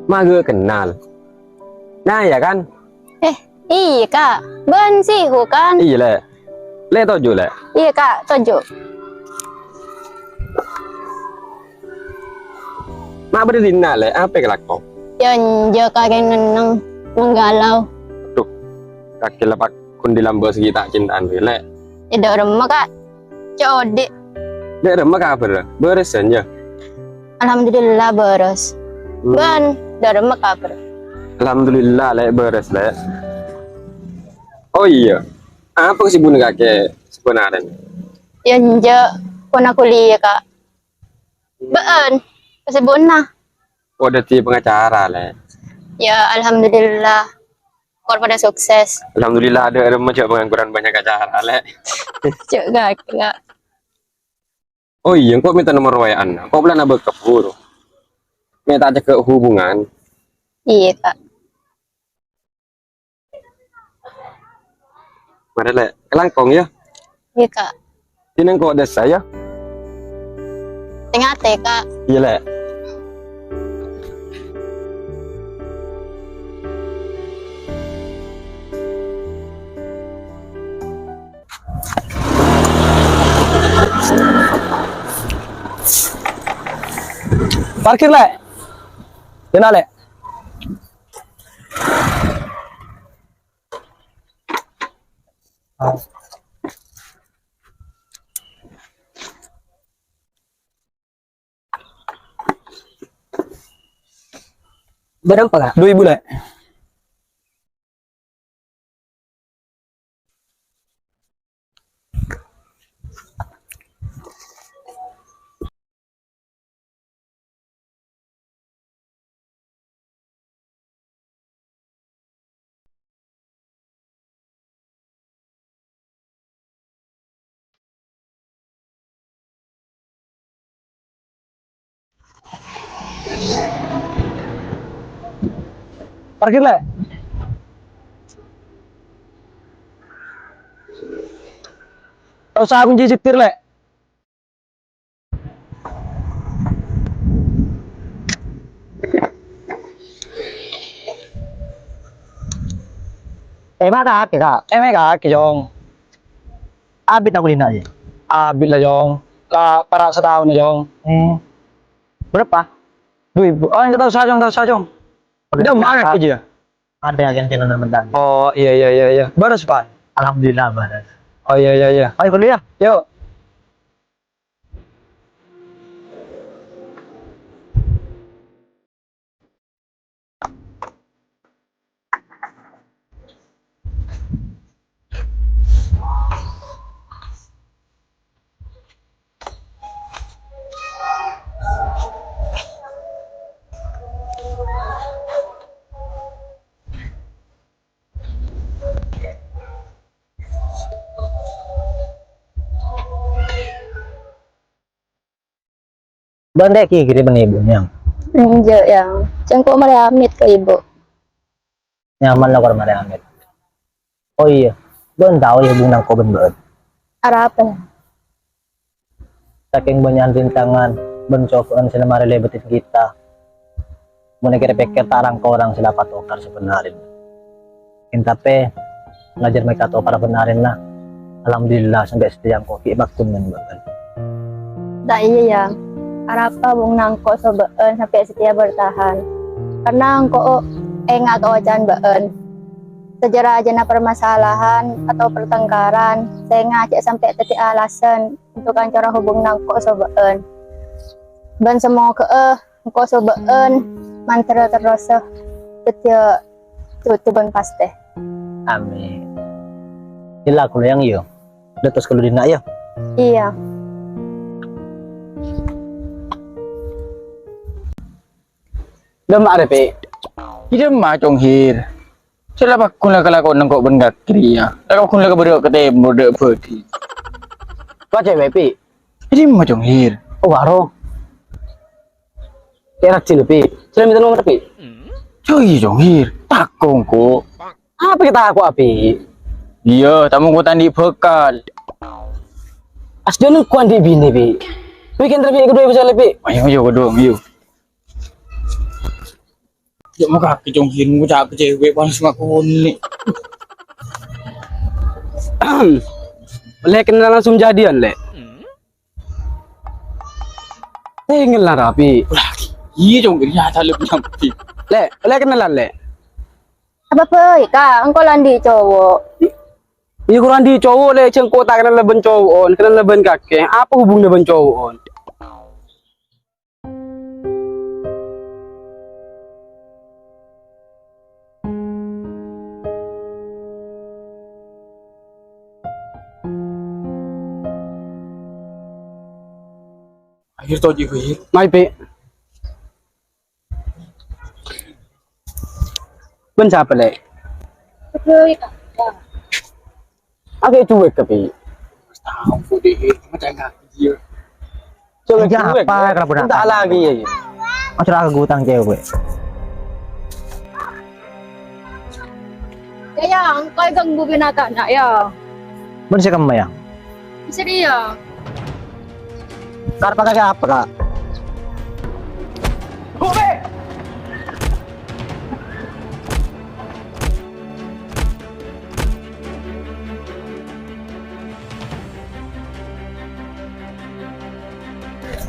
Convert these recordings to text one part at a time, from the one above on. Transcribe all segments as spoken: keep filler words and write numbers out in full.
Ma' ghu' kennal. Nah, iyâ, kan? Eh, iyâ, Ka'. Bân Sihu, kan? Iyâ, Lè'. Lè' toju', Lè'. Iyâ, Ka', toju'. Ma' bâdâ dinna', Lè'? Apa kalako? Yâ, enjâ', Ka', kèng nenneng, menggalau. Duh, kakè la pakkun dâlem bâs ghi' ta' cintaan, Lè'. Yâ, dâ' remma, Ka'. Cè' odi'. Dâ' remma kabhârrâ? Bârâs, yâ? Alhamdulillah, bârâs. Hmm. Bân, dâ' remma kabhârrâ? Alhamdulillah, Lè', bârâs, Lè'. Oh, iyâ. Apa kesibukan kakè sebenarnya? Yâ, enjâ', pona kuliah, Ka'. Bâ'ân, kesibukanna? Oh, dhâddhi pengacara, Lè'. Yâ, alhamdulillah. Kor padâ sukses. Alhamdulillah, dâ' remma jhâ' pengangguran banyak acara, Lè'. Jhâ' kakè, Ka'. Oh iyâ, engko' mènta nomor W A-na. Engko' polana bâkabhuru. Mè' ta' cèghâ' hubungan. Iyâ, Ka'. Marè, Lè', kalangkong, yâ. Iyâ, Ka'. Dinah engko' dâssa, yâ. Tè-ngatè, Ka'. Iyâ, Lè'. Parkir, Lè'. Kènè', Lè'. Berapa, Kak? Dua ribu, Lè'. Parkir, Lè'. Ta' osa kunci setir, Lè'. Emma kakè, Kak? Emma kakè, Jong. Abit aku dinna', yâ? Abit la, Jong. La para' sataon, Jong. Hmm. Berapa? Dua ribu. Oh, enggak, ta' osa, Jong, ta' osa, Jong. Udah, mana kakè, yâ? Ada yang kena nama. Oh, iyâ, iyâ, iyâ, iyâ. Bârâs, Pak? Alhamdulillah, bârâs. Oh, iyâ, iyâ, iyâ. Ayo, kuliah. Yuk. Bâ'na ta' èkiri bân ibu, Yang? Enjâ', Yang. Sèngko' marè amit ka ibu. Nyaman la kor marè amit. Oh iyâ, bâ'na tao, yâ, hubungan engko' bân bâ'na. Arapa, Yang? Sakèng bânnya'an rintangan bân cobâ'ân sè la marè lèbâdhi kita, mon èkèr-pèkkèr ta' rang-korang sè la patokar sabhennarèna. Èn tapè, ngajhâr mè' katokar bhennarèna, alhamdulillah, sampè' satèya engko' ghi' paggun bân bâ'na. Ta' iyâ, Yang. Arapa bhunga engko' so bâ'na sampè' satèya bertahan? Karna engko' enga' ka oca'an bâ'na. Sajâ-rajâna parmasalahan atau pertengkaran, sè enga' jhâ' sampè' dhâddhi alasan untuk ancora hubungan engko' so bâ'na. Bân samoghâ'â engko' so bâ'na mandhâr terrosa dhâddhiyâ dudu bân pastè. Amin. Ella, kulâ, Yang, yâ. Dâ' tos kaulâ dinna', yâ. Iyâ. Dâ' emma arè, Pi'? È dimma, Cong Hir? Sè la paggun la kalakowan engko' bân kakè rèya. La paggun la kabârâ' ka tèmor dâ' bâdhi. Ka cèwè', Pi'? È dimma, Cong Hir? Oh, bârâ. Kèra jin, Pi'. Sè la mènta nomer, Pi'? Jâ iyâ, Cong Hir. Tako' engko'. Apa kè tako', Pi'? Iyâ, ta' mongko ta' andi' bhâkal. Asdhâna engko' andi' binè, Pi'. Pi', kèntra, Pi', kaduwâ, Pi', sala, Pi'. Ayo, ayo, kaduwâ, ayo. Ya, maka kacongkin ngucap ke cewek, panas mak kone. Lè, kenal langsung jadian, Lè? Tinggal lah rapi. Wah, iya, cong, ternyata lebih rapi. Lè, lè kenalan, Lè? Apa bhâi, Ka'? Engko' la andi' cowo'. Iya, kurang di cowo', Lè, jhâ' engko' ta' kenal bân cowo'en, kenal bân kakè. Apa hubunganna bân cowo'en? Akhir to, Ji, akhir. Mai, Pi. Bân sapa, Lè? Bhâi, Ka'. Agak cuek, tapi. Tahu, Bu, deh. Macam kaki dia. Coba Kerja cuek, apa, ya. Kerja apa? Entah lagi, ya, ya. Acara aku utang cewek. Ya, ya, engko' ganggu binatang, nak, ya. Bân sè kemma, ya? Bisa dia. Karep kakè apa, Ka'?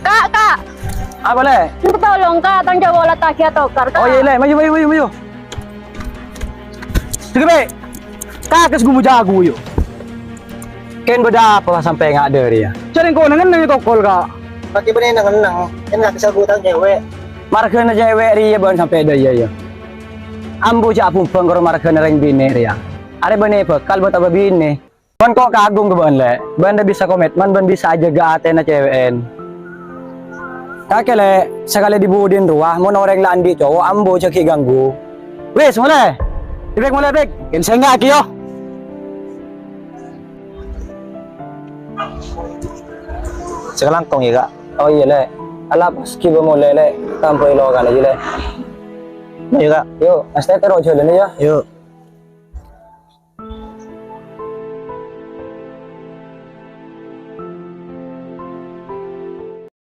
Ka', Ka'. Apa, Lè? Minta tolong, Ka', tang cowo' la tagi atokar, Ka'. Oh, iya, Lè. Maju, maju, maju, maju. Sèngko', Bè. Kakè sè ghu-mojagu, yu. Kèng bâdâ apa sampè' nga' dâri, ya? Jhâ' rèng konangan neng tokol, Ka'. Kakè bânnè neng-enneng, kèng kakè sè ghu-otang cewek. Marghâna cewek rèya bân sampè' dâ' iyâ, ya. Ambu jhâ' abumbâng karo marghâna rèng binè' rèya. Arè bânnè bhâkal bân ta' bâbinè. Bân ko' kagum ka bâ'na, Lè. Bâ'na bisa komitmen, bân bisa ajâgâ atèna cewekèn. Kakè, Lè, sakalè dhi-budhina rowa, mon orèng la andi' cowo', ambu jhâ' ghi' ganggu. Wis, molè. Ipik, molè, Pik. Kèng sènga' kèya. Sakalangkong, ya, Ka'? Oh, iyâ, Lè. Ala pas ghibâ molè, Lè. Tampoi lokan aja, Lè. Ayo, Ka'. Yu, astètè ro' jhâlânna, ya. Yu.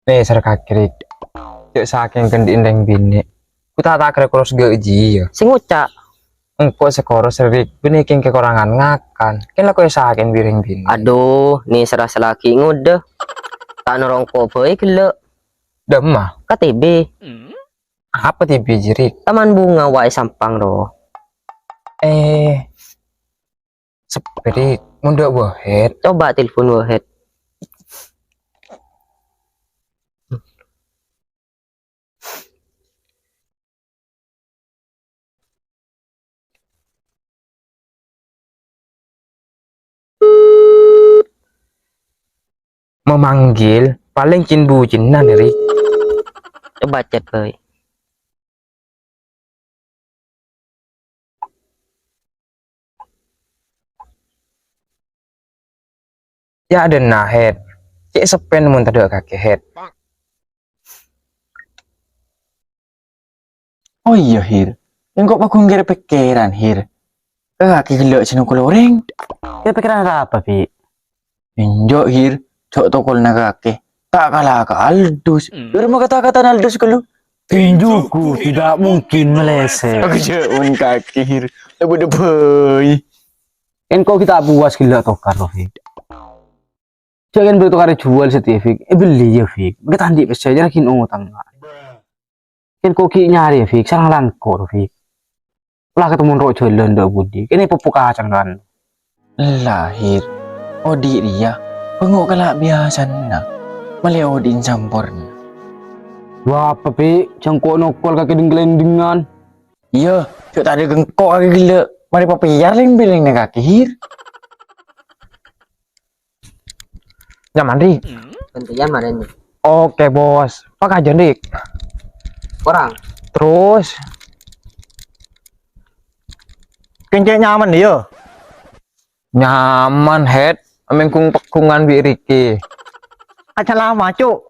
Pèssèr kakè, Rik. Jhâ' sakèng kèndhi'na rèng binè'. Ku ta' ta' kèra koros ghâ' jiyâ. Sè ngoca'. Engko' sè koros, Rik. Bânnè kèng kakorangan ngakan. Kèng la koè sakèng bi' rèng binè'. Adu, nè sera-sera ghi' ngodâ. Ta' norongko' bhâi ghellâ'. Dâmma? Ka T B. Apa T B jârèya? Taman Bunga wae Sampang, ro. Eh, sepi, Rik. Mon dâ' Wahed. Coba telepon Wahed. Memanggil, palèng cin-bucinna, Rik. Coba chat bhâi. Ya, adâna, Hed. Cè' seppèna mon tadâ' kakè, Hed. Oh iyâ, Hir. Engko' pagghun kèra pèkkèran, Hir. Kakè ghellâ' sè nongkol orèng. Kèra pèkkèran arapa, Bi'? Enjâ', Hir. Jhâ' tokolna kakè. Ta' kala ka Aldus. Dâri ma kata-katana Aldus ghâllu. Tinjuku tidak mungkin meleset. Aku jhâ' mon kakè, Hir. Lebur debbai. Engko' ghi' ta' puas ghellâ' tokar, Rofiq. Jhâ' kèng bâri' tokar èjuwâl satèya, Fik. Èbelli, yâ, Fik. Mangkè ta' andi' pèssè, jârèya ghi' otang, Pak. Kèng ko' ghi' nyarè, Fik. Sareng langko', Fik. La katemmo ro' jhâlân dâ' budi. Kèng èpoppo kacang, kan. Lahir. Odi' rèya. Bângo' kala' biyasana. Malè odi'na samporna. Wah, apa, Fik? Jhâ' engko' nokol kakè deng-kalendingan. Iyâ, jhâ' tadâ' engko' kakè ghellâ'. Marè papèyar lèng-bâlèngnga kakè, Hir. Nyaman, Rik? Gantian marèn. Oke, Bos. Pakajân, Rik. Kurang. Terus. Kèng cè' nyaman, yâ? Nyaman, Hed. Amèng gung-peggungan bi' Riki. Aca lama, Cuk.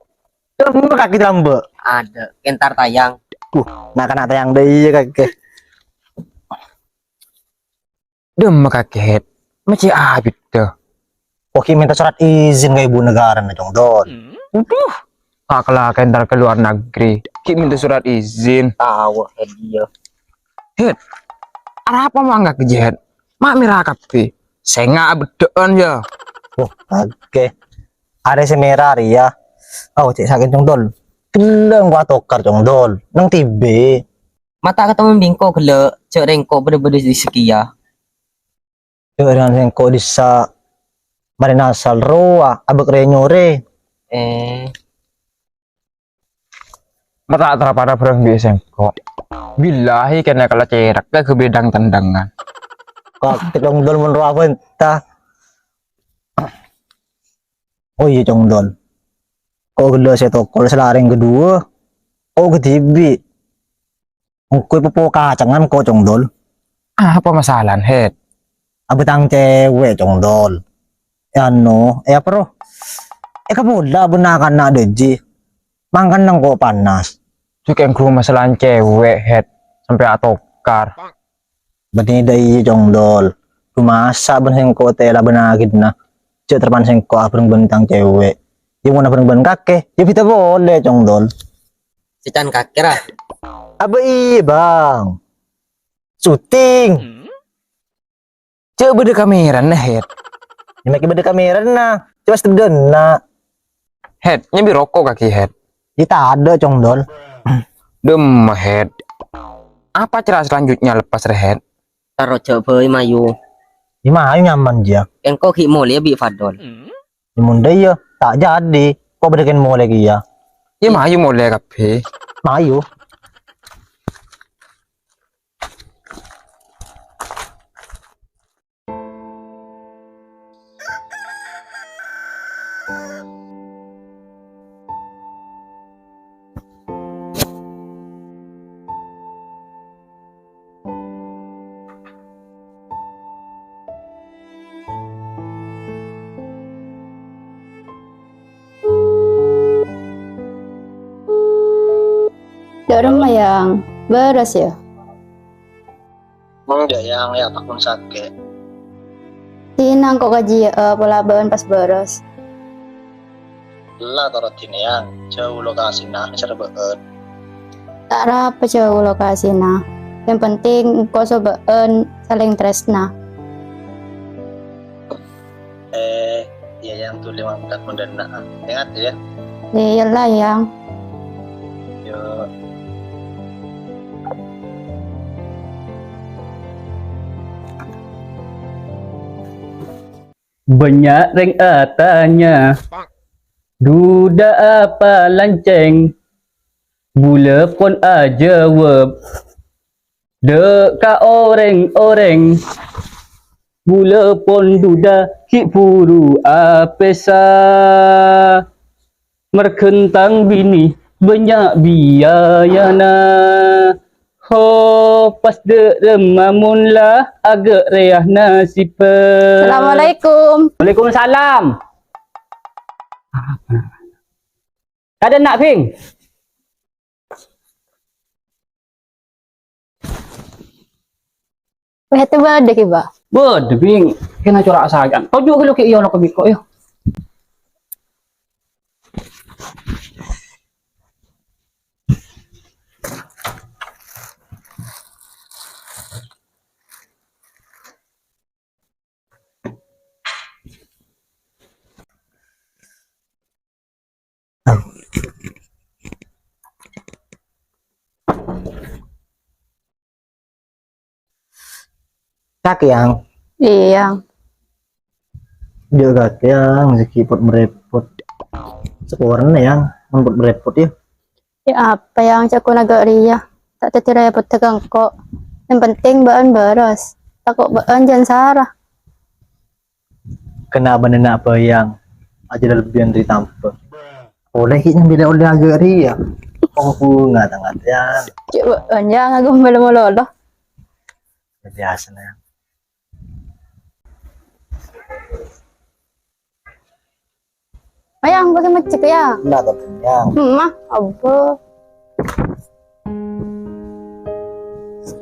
Cuma kakè lambâ'. Ada, entar tayang. Uh, na'-kana' tayang dâ' iyâ kakè. Dâmma kakè, Hed. Ma' cè' abit, dâ. Oke, minta surat izin ka ibu negarana, Cong Don. Waduh. Kakè la entar ke luar negeri. Ghi' minta surat izin. Tahu, Hed, iyâ. Het, arapa mangga kejjet? Ma' mèra kabbhi. Sènga' abeddhâ'ân, yâ. Wah, oke. Arè sè mèra rèya. Oh, cè' sakèng, Cong Dol. Ghellâ' engko' atokar, Cong Dol. Neng tibè. Mata ketemu bingko gellâ', jhâ' rèngko' bâdâ-bâdâ di sekiya. Jhâ' rèng sèngko' dissa' marèna asal rowa, abâk rè-nyorè. Eh. Mata' tara padâ bhârâng bi' sèngko'. Billahi kènè' kala cèrèk ka ghâbidhâng tendangan. Kok Cong Dol mon rowa bânta. Oh iyâ, Cong Dol. Ko' ghellâ' sè tokol sè larèng kedua. Ko' kadhibi'. Engko' èpopo kacangan ko', Cong Dol. Apa masalana, Het? Abâ tang cèwèk, Cong Dol. È ano, è apa ro? È kapola bân na'-kana' dâji. Mangkana engko' panas. Jhâ' kèng ghuru masalana cèwèk, Het, sampè' atokar. Bânnè dâ' iyâ, Cong Dol. Dumasa bân sèngko' tèla bân aghina. Jhâ' tarèpan sèngko' abhâreng bân tang cèwèk. Yâ, mon abhâreng bân kakè, yâ bhidhâ polè, Cong Dol. Sè can kakè, ra? Abâ iyâ, Bang. Syuting. Jhâ' bâdâ kamèrana, Het. Yâ, mèkè bâdâ kamèrana. Coba step dâna. Het, nyambi roko' kakè, Het. Yâ, tadâ', Cong Dol. Dâmma, Het. Apa cara selanjutnya lepas rè, Het? Taro jhâ' bhâi mayu. Yâ, mayu nyaman, jiyâ. Engko' ghi' molèya bi' Fadol. Yâ, mon dâ' iyâ, ta' jadi. Ko' bâdâ kèng molè kèya. Yâ, mayu molè kabbhi. Mayu. Dâ' remma, Yang. Bârâs, yâ? Mon jhâ' Yang, yâ, takon sakè'. Dinah engko' kajiyâ, pola bâ'ân pas bârâs. Ella toro' dinah, Yang. Jhâu lokasina, nèser bâ'ân. Ta' arapa jhâu lokasina. Yang penting engko' so bâ'ân salèng trèsna. Eh, iyâ, Yang, dhuli mangkat mon dâ' enna'. Engat, yâ. Iyâ la, Yang. Yo. Bânnya' rèng atanya, duda apa lancèng? Bulâ pon ajâwâb. Dâ' ka orèng-orèng, bulâ pon duda ghi' buru apèsa. Marghân tang binè bânnya' biayana. Ho, pas dâ' remma mon la aghâ' rèya nasibbhâ. Assalamualaikum. Waalaikumsalam. Tadâ' enna', Bhing? Wah, itu bâdâ, Ki, Ba. Bâdâ, Bhing. Kèng cora' sajân. Toju' ghâllu, Ki, iyâ, lo, Ki, Biko, yâ. Cak, Yang. Iyâ, Yang. Jhâ' kakè, Yang, sè kèpot marèpot. Saporana, Yang, mon pot marèpot, yâ. Yâ apa, Yang, ca'na ghâ' rèya. Ta' dhâddhi rèpot ka engko'. Yang penting bâ'ân bârâs. Tako' bâ'ân jhân sara. Kèng bâ'ân enna' bhâi, Yang, ajâ lebbiyan dâri tambhâ. Ollè ghi' nyambi lè-ollè aghâ' rèya. Kong bhunga tangatèyan. Cè' bâ'ân, Yang, aku mèlo malolo. Biyasana, Yang. Mayang, bâgi mecek, Yang. Enna' ta, Yang? Emma, abbo.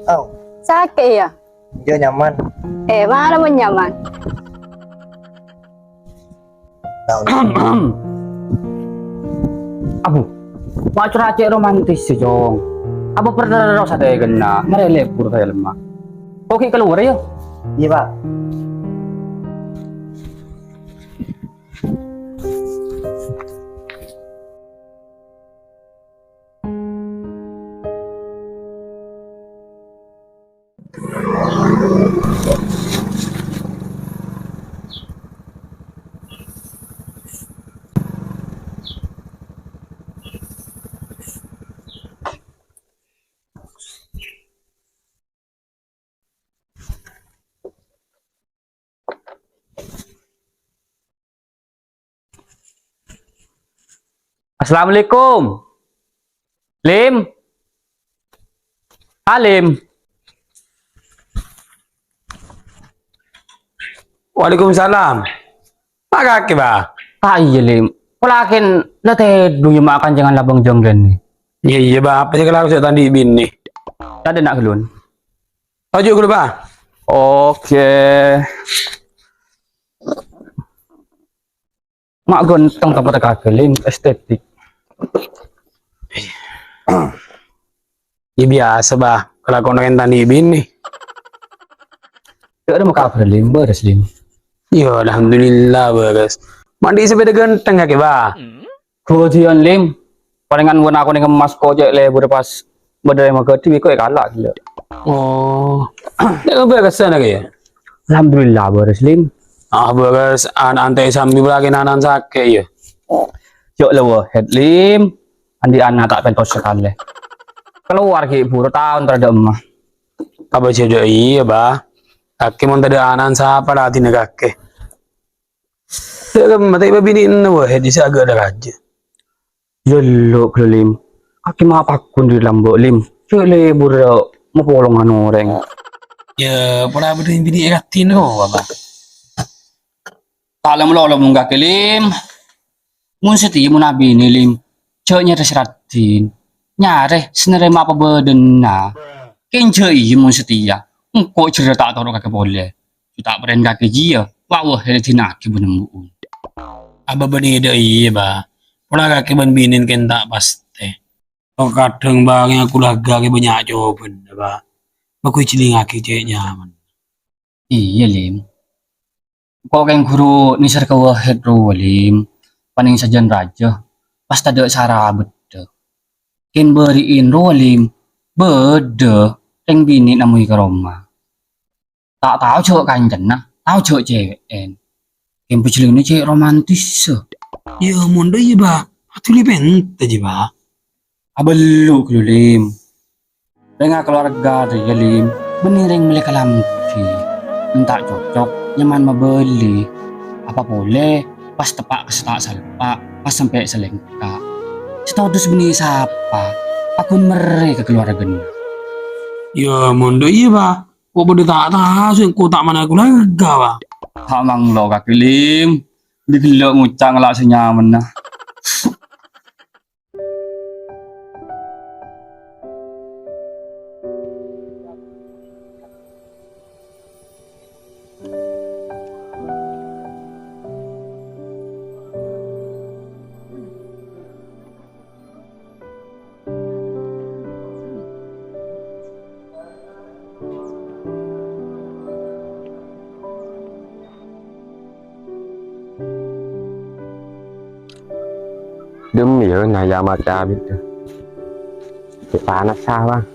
Au. Sakè', yâ? Iyâ, nyaman. Eh, mara mon nyaman. Tahu. Abu, ma' cora' cè' romantis sè, Cong. Apa perlu terus ada kena? Mari lebur saya lemah. Oke, keluar ya. Iya, Pak. Assalamualaikum. Lim. Alim. Waalaikumsalam. Makake, Ba. Ah, iya, Lim. Polaken la tedung ya makan jangan labang jonggen nih. Iya, iya, Ba. Apa sih kalau saya tadi bini? Tadi nak gelun. Ojo dulu, Ba. Oke. Mak ganteng tanpa tekagelin, estetik. Ya biasa, Ba. Kelakuan yang tadi bini. Ya ada mau kabar, Lim. Beres, Lim. Ya, alhamdulillah, beres. Mandi sepeda ganteng kaki, Ba. Godian, Lim. Palingan wen aku ning emas kok cek lebur pas bedere magadi kok kala gila. Oh. Nek beres sana ya? Alhamdulillah beres, Lim. Ah, beres an ante sambi lagi nanan sake ya. Cok lewo head, Lim. Andi ana tak pentos sekali. Keluar ki buru tahun terhadap emas. Apa jadi iya, Ba? Kaki mon tadi anan sapa latine kake? Dek kemma, tapi babinina wae, di sini agak ada raja. Ya lo, Lim. Aki mau pakun di lambok, Lim. Cek lebur, ya, mau polongan orang. Ya, pola berdua bini katin kok, apa? Tak lem lo, lo mung kaki, Lim. Mun setia mun abine, Lim. Cek nyare seratin. Nyare senere apa bedena. Kenja iya mun setia. Engko jero tak toro kake pole. Ju ta' peren kake jiya, wa' wah ere dinagi benembu'un. Aba bânnè dâ' iyâ, Ba. Pola kake bân binèn kèng ta' pastè. Tok kadhâng bângè aku laga kè bânnya' cobâna, Ba. Makkè jhelingngaghi cè' nyaman. Iyâ, Lim. Engko' kèng ghuru nèser ka Wahid rowa, Lim. Panèng sajân rajâ, pas tadâ' sara bâddhâ. Kèng bâri'in rowa, Lim. Bâdâ rèng binè' namoy ka roma. Ta' tao jhâ' kancana, tao jhâ' cèwè'èn. Kèng pajhâlânna cè' romantis, sè. Yâ, mon dâ' iyâ, Ba. Aduli pènta jiyâ, Ba. Abâllu ghâllu, Lim. Rèng akalowarga rèya, Lim, bânnè rèng mellè kalambhi. Mon ta' cocok, nyaman mabâli. Apa polè, pas teppa' ka sè ta' salpa', pas sampè' salèngka'. Sè todus bânnè sapa? Paghun merrè ka kalowargana. Yâ, mon dâ' iyâ, Ba. Kok padâ ta' tao sèngko' ta' mana kulawarga, Ba. Ta' manglo kakè, Lim. Dhi ghellâ' ngoca' ngala' sè nyamanna. Dem ya, nah ya mata abit tuh. Cek panas sah, Bang.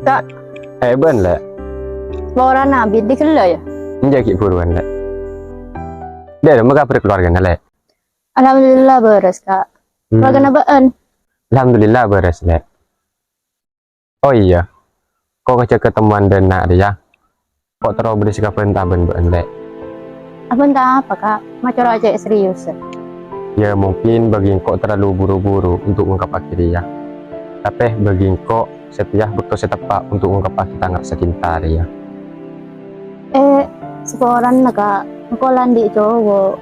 Kak. Eh, bân, Lè'. Laporan abit dhi ghellâ', yâ? Enjâ' ghi' buruwân, Lè'. Dâ' remma kabhâr kalowargana, Lè'? Alhamdulillah, bârâs, Kak. Hmm. Kalowargana bâ'ân? Alhamdulillah, bârâs, Lè'. Oh iyâ, ko' ngajhâk ketemuan dâ' enna' rèya. Ko' terro bâdâ sè kabânta bân bâ'ân, Lè'. Abânta apa, Kak? Macoro cè' serius. Yâ, mungkin bâgi engko' terlalu buru-buru untuk ngungkappaghi rèya. Tapè bâgi engko' satèya bâkto sè teppa' untuk ngungkappaghi tang rasa cinta rèya. Eh, saporana, Kak. Engko' la andi' cowo'.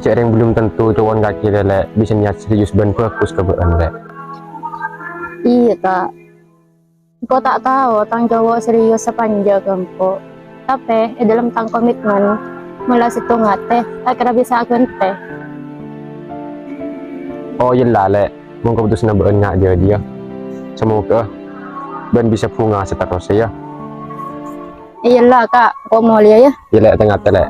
Cè' rèng belum tentu cowo'na kakè rèya, Lè', bisa niat serius bân bhâghus ka bâ'ân, Lè'. Iyâ, Ka'. Engko' ta' tao tang cowo serius sapanjhâng engko'. Tapè è dhâlem tang komitmen, mon la sèttong atè, ta' kèra bisa aghântè. Oh, iyâ la, Lè'. Mon kaputosanna bâ'ân nga' jâdiyâ. Samoghâ bâ'ân bisa bhunga saterrossa, yâ. Iyâ la, Ka'. Engko' molèya, yâ. Iyâ, Lè', tè-ngatè, Lè'.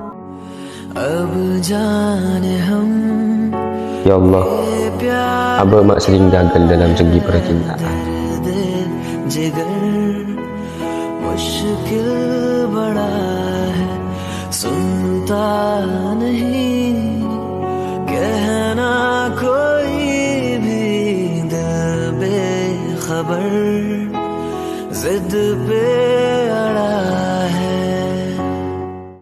Ya Allah, abâ' ma' sèngghâ ghâl dalam segi percintaan. जिगर मुश्किल बड़ा है, सुनता नहीं कहना कोई भी, दिल बेखबर, जिद पे